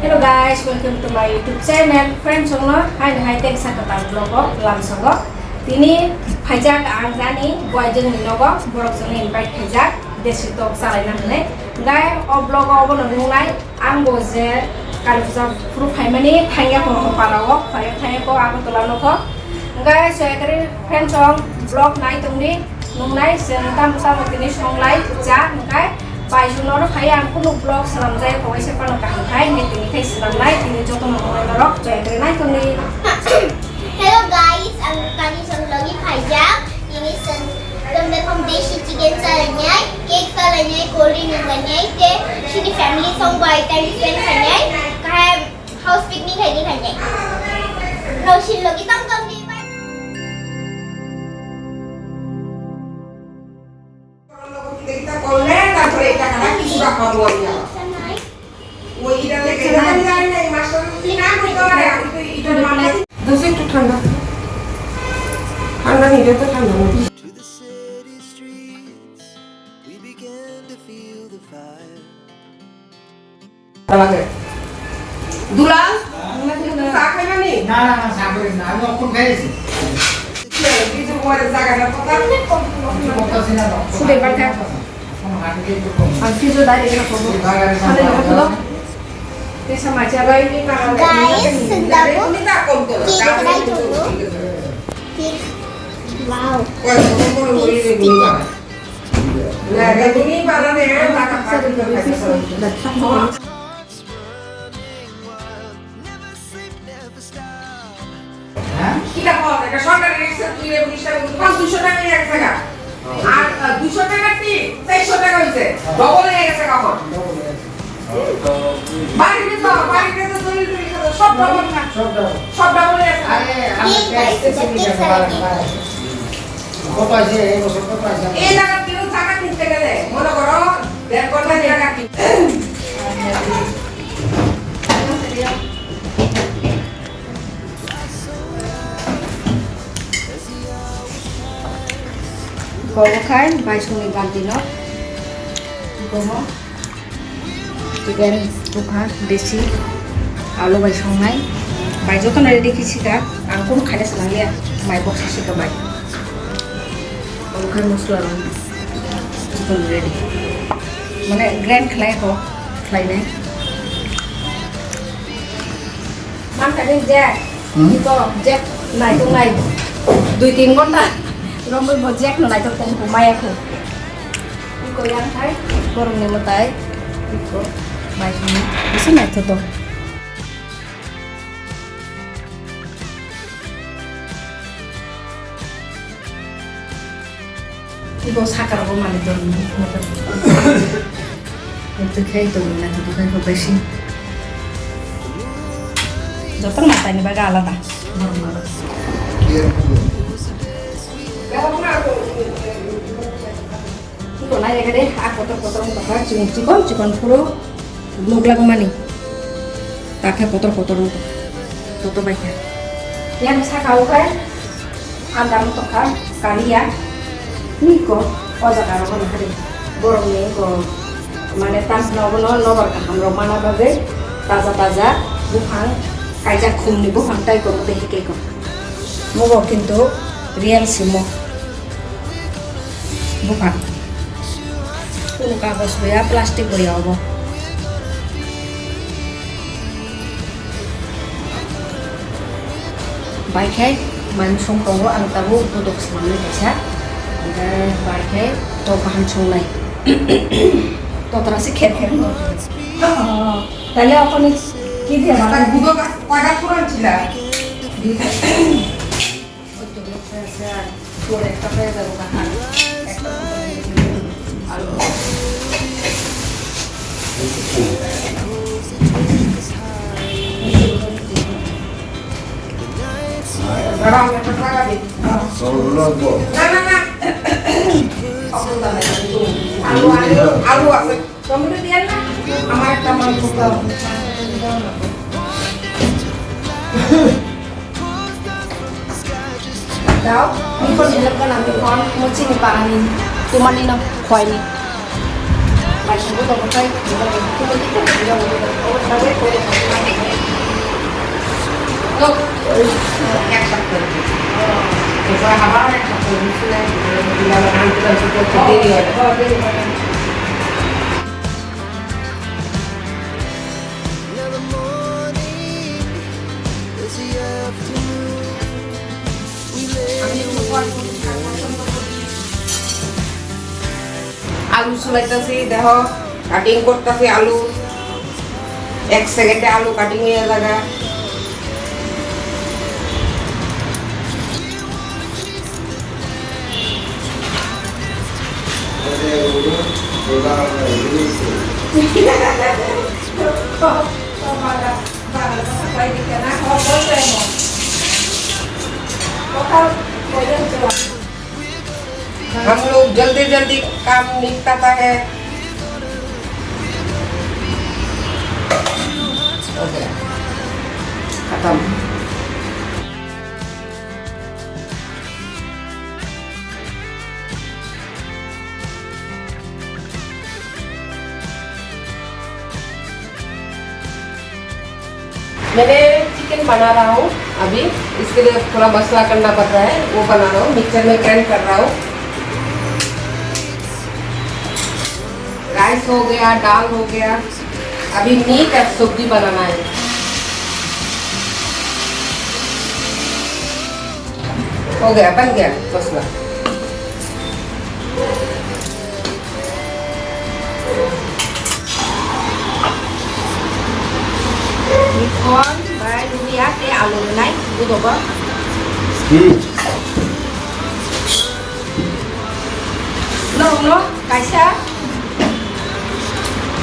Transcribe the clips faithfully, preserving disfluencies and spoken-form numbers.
Hello guys, welcome to my YouTube channel. Friends, songno hai hai tei sa kwtal vlog o lamsogo. Tini phaijak ang jani boy jongni nogo, borok jongni invite khaijak, desi tok chalaina hwnwi. Gai o vlog o obono nungnai, ang bo je Kali puja phuru phaimani thangya ko para o, phaio thangya ko Agartala nokho. Gai so ekari friends song vlog nai tongni. Nungnai chwng tamo tamo tini songlai cha hwnkhe bai chwng norok hai ang kunu vlog swnamjai kho waisa phano kaham khai hwnkhe tini khai swnamnai tini jotono nungnai norok joya khe nai tongni. Hello guys, ang Kani song logi phaijak. Tini chwng tombe khom desi chicken chalainai, cake chalainai, cold drink nunglainai, te chini family song bai time spend khainai, kaham house picnic khaidi khainai. Roshin logi tong tong di bai. Just একটু ঠান্ডা। ঠান্ডা নিলে তো ঠান্ডা না। লাগে। দুলাল, চা খাইবা নি? না, না, না, চা করি না। আমি অখন খাইছি। কিছু পরে জায়গা না, কথা। করতেছি না, না। সুদে বাড়ি থাকো। অখন হাঁটতে একটু কম। আর কিছু দাঁড়িয়ে এখানে করবো। এই দাঁড়ায় সামনে এখানে কথা বলো। Guys, sendabo. Cake, cake. Wow. Kita kok, একটা সরকারি রিক্সা তুই রিক্সা তোমার দুশো টাকা নিয়ে গেছে গা। আর, আহ, দুশো টাকা কি? চারশো টাকা হইছে। ডবল হয়ে গেছে এখন। বাড়িতে তো, বাড়িতে তো দলিল টলিল খাতা সব ডবল না? সব ডবল। সব ডবল হয়ে গেছে। আরে, আমি এই ট্যাক্স দিতে নিয়ে যাবো, বাড়ান, বাড়ান। কত আছে এই বছর, কত আছে? এই জায়গা কেউ জায়গা কিনতে গেলে মনে করো দেড় ঘন্টা জায়গা কিনতে। Gobo khai bai songni bantino. Gomo. Chicken bukha desi alu bai songnai. Bai jotono ready khe sika. Ang kunu khaina swlangya. Mai box sika bai. Omo khai mosla rok jotono ready. Mane grind khlai ho khlainai. Mangkha ni je. Hmm? Iko je nai tong nai. Dui tin ghonta. Romoi bo je nai tong tong maya kho. Iko yang hai, borok ni mwtai. Iko, bai sini. Bisa nai to to. Iko saka rogo mani to. Ito khe to na to khe ko besi. Joto na tani baga alada. Borok na. Iko nai ekade, a kotor kotor wng tongkha, chikon chikon chikon phuru nukla mani. Takhe kotor kotor wng tong, toto bai kha. Yang saka o khai, andar wng tongkha, kaliya. Niko, o jaga rogo nahari. Borok ni ko, mane tamsna obo no nobar kaham rok mana bagwi, taja taja buphang, kaijak khum ni buphang tai ko mode hike ko. Mugo kintu real simo. Buphang. Kunu kagos boya, plastic boya obo. Bai khai, mansong tongo, ang tabuk budok swnamnai kaisa. Hingke bai khai, tok kaham songnai. Totra se kher kher no. Tale okoni ki dia ba? Budok, taga puran chila. Alu, alu, alu, alu. Tomato diyan na? Amar tamang buka. Daw, mikon hilap ka na mikon, muchi ni parani, tumani na khwai ni. Alu sulaitasi, deho, cutting kortasi alu. Ek second e alu cutting hoye jaga. हम लोग जल्दी जल्दी काम निपटाता है। हो गया, खत्म। मैंने चिकन बना रहा हूँ अभी, इसके लिए थोड़ा मसाला करना पड़ रहा है, वो बना रहा हूँ, मिक्सचर में ग्राइंड कर रहा हूँ। राइस हो गया, दाल हो गया, अभी मीट और सब्जी बनाना है। हो गया, बन गया मसाला। Bithon bai luya tei alu rwnai budogo. Hmm. No, no, kaisa.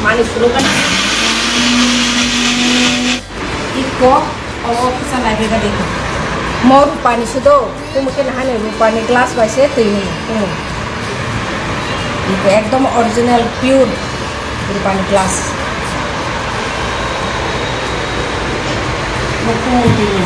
Mani phuru kan. Iko, omo kisa nai bega de. Mo rupani sudo, kumu khe nahani rupani glass bai se twi ni, kumu. Iko ekdom original, pure rupani glass. Mo kumu twi ni.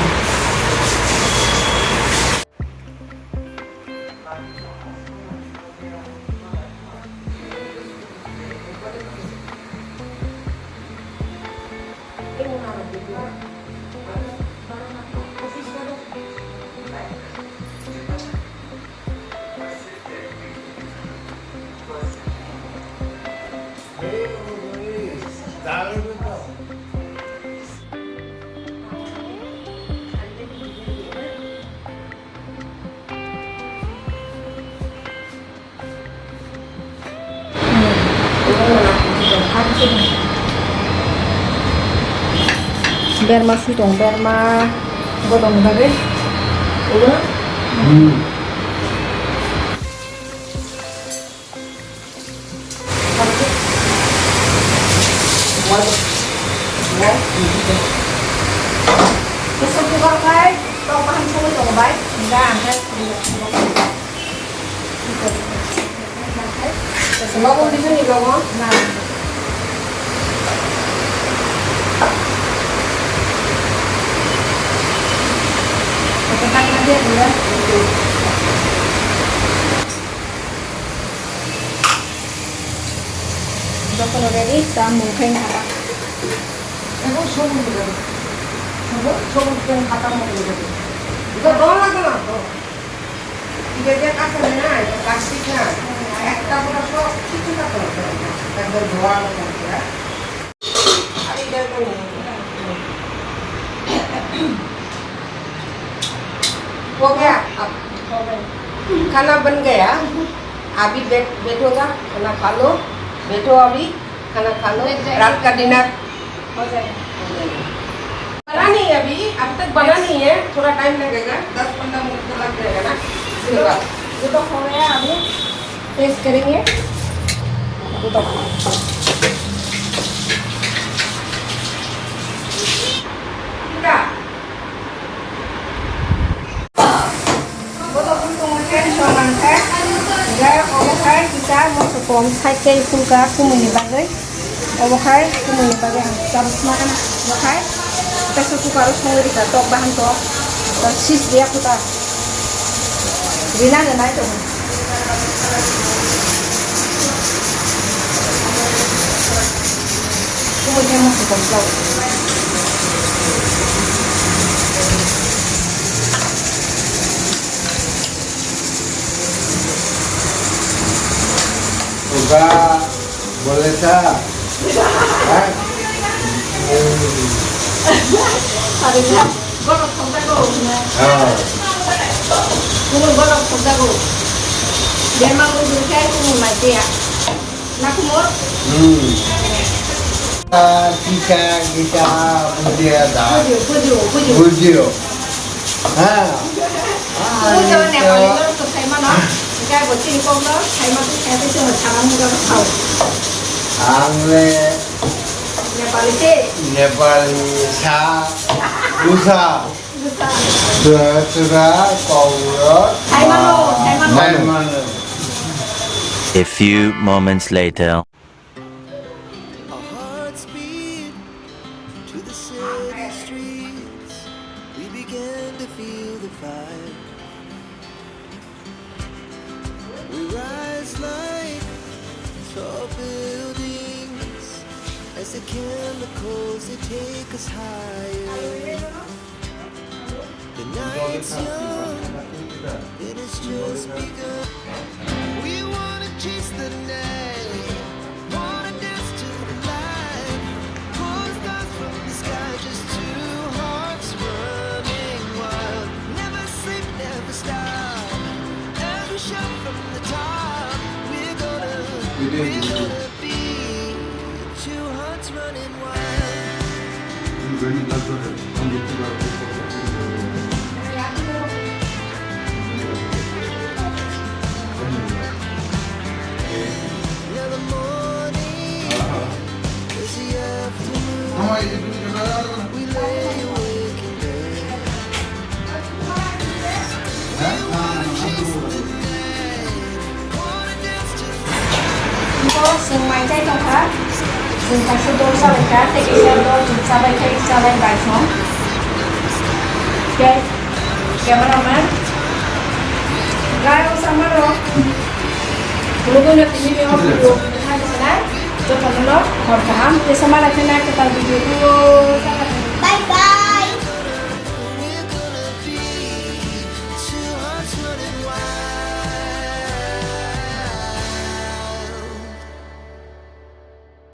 Berma sui tong, berma bodong bagwi. Hmm. Pressure cooker khai tok bahan songwi tongo bai. Hingkhe ang khe. Lobong di sini lobong. Nah. Jotono ready, ta mung khai hata. Ego sobo ni ready. Sobo, sobo ni hata mung ready. Ego dol lago na to. Ibe je kasa de na, ibe plastic na. Ekta pura sob kichu na to. Ekdom dhowa lago pura. Are ibe to ni. हो गया, अब खाना बन गया। अभी बैठ, बैठोगा, खाना खा लो, बैठो अभी। खाना खा लो, बैठ जाएगा। रात का डिनर हो जाएगा। बना नहीं है अभी, अभी तक बना नहीं है, थोड़ा टाइम लगेगा, दस पन्द्रह मिनट तो लग जाएगा ना। फिर बात। ये तो हो गया, अभी टेस्ट करेंगे। ये तो। पूरा। Boto bwtwi tongo khe songmani khe, hingkhe obo khai kisa moso kom side tei phulka kumui ni bagwi, obo khai kumui ni bagwi ang chubs ma, obo khai pressure cooker o songwi rwkha tok bahan tok, sis riya khuta rina rwnai tongo. Uga, boleh sa? Hah? Hari ini gorok thokjago, na? Ah. Kuno gorok thokjago. Bema kuno khe kuno mai tiya. Nakumur? Hmm. Ah, kisa, kisa, bujia da. Bujio, bujio, bujio. Bujio. Ha. Bujio, Nepali lo to sai mano. Jai bo chini kok lo, sai ma tu sai tu sai ma chana muga ko khao. Ang le Nepali se. Nepali sa, busa. Sura, sura, kaura. Sai mano, sai mano. Sai mano. A few moments later. Our hearts beat to the city streets. We began to feel the fire. We rise like tall buildings as the chemicals, they take us higher. The night's young, it has just begun. We wanna chase the night, wanna dance to the light. Pull the stars from the sky, just two hearts running wild. Never sleep, never stop. Every shot from the top, we're gonna, we're gonna be two hearts running wild. Now the morning is the afternoon. We lay awake in bed. Bo chwng mai chai tongkha, chwng kaisa dol chabaikha, tei kisa dol chwng chabaikha, chabai bai song. Tei cameraman, gai o sama rok, lugu no tini ni o video thang sana, joto no hor kaham, tei sama rok na kwtal video ko.